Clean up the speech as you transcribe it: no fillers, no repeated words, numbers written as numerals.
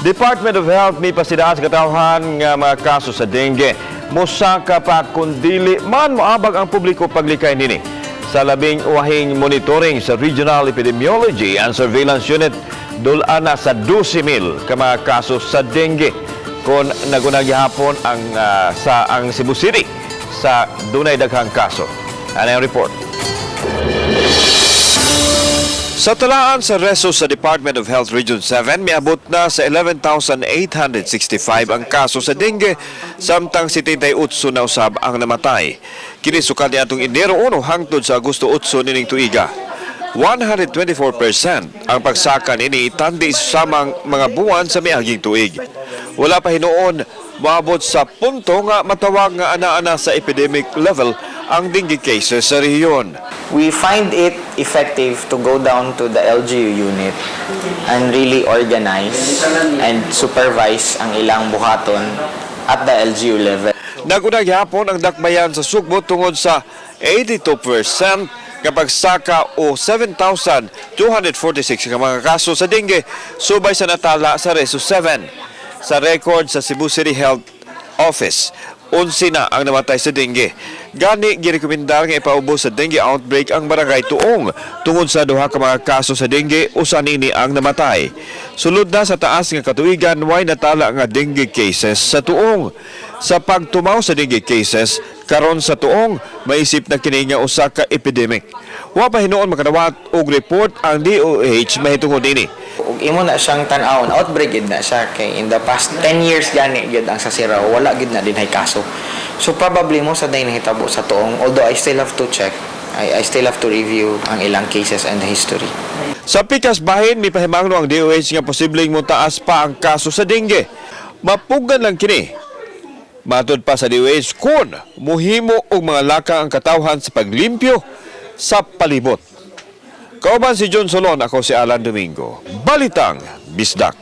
Department of Health mipasidaas katawhan nga mga kaso sa dengue. Mosaka pa kung dili man moabag ang publiko paglikay nini. Sa labing uwahing monitoring sa Regional Epidemiology and Surveillance Unit, dul-an na sa 12,000 ka mga kaso sa dengue. Kung naguna gihapon ang sa ang Cebu City sa dunay daghang kaso. Ano ang report? Sa talaan sa reso sa Department of Health Region 7, miabot na sa 11,865 ang kaso sa dengue, samtang 78 na usab ang namatay. Kini sukad niadtong Enero 1 hangtod sa Agosto 8 nining tuiga. 124% ang pagsaka nini tandi sa samang mga buwan sa miaging tuig. Wala pa hinuon moabot sa punto nga matawag nga ana-ana sa epidemic level ang dengue cases sa rehiyon. We find it effective to go down to the LGU unit and really organize and supervise ang ilang buhaton at the LGU level. Naguna gihapon ang dakbayan sa Sugbo tungod sa 82% kapag saka o 7,246 ka mga kaso sa dengue subay sa natala sa Reso 7. Sa record sa Cebu City Health Office, 11 na ang namatay sa dengue. Gani girekomendar nga ipaubos sa dengue outbreak ang barangay Tuong tungod sa duha ka mga kaso sa dengue, usa nini ang namatay. Sulod na sa taas nga katuigan, way natala nga dengue cases sa Tuong. Sa pagtumaw sa dengue cases karon sa Tuong, maisip na kini nga usa ka epidemic. Wa pa hinuon makadawat og report ang DOH mahitungod nini. Ug imo na siyang tan-awon, outbreak gid na siya kay in the past 10 years gani gyud ang sa Sirao wala gid na dinhay kaso. So probably mao sad nay nahitabo sa Tuong, although I still have to check. I still have to review ang ilang cases and the history. Sa pikas bahin, mipahimangno ang DOH nga posibleng motaas pa ang kaso sa dengue. Mapugan lang kini. Matod pa sa DOH kung muhimo og mga lakang ang katawhan sa paglimpyo sa palibot. Kauban si John Solon, ako si Alan Domingo. Balitang Bisdak.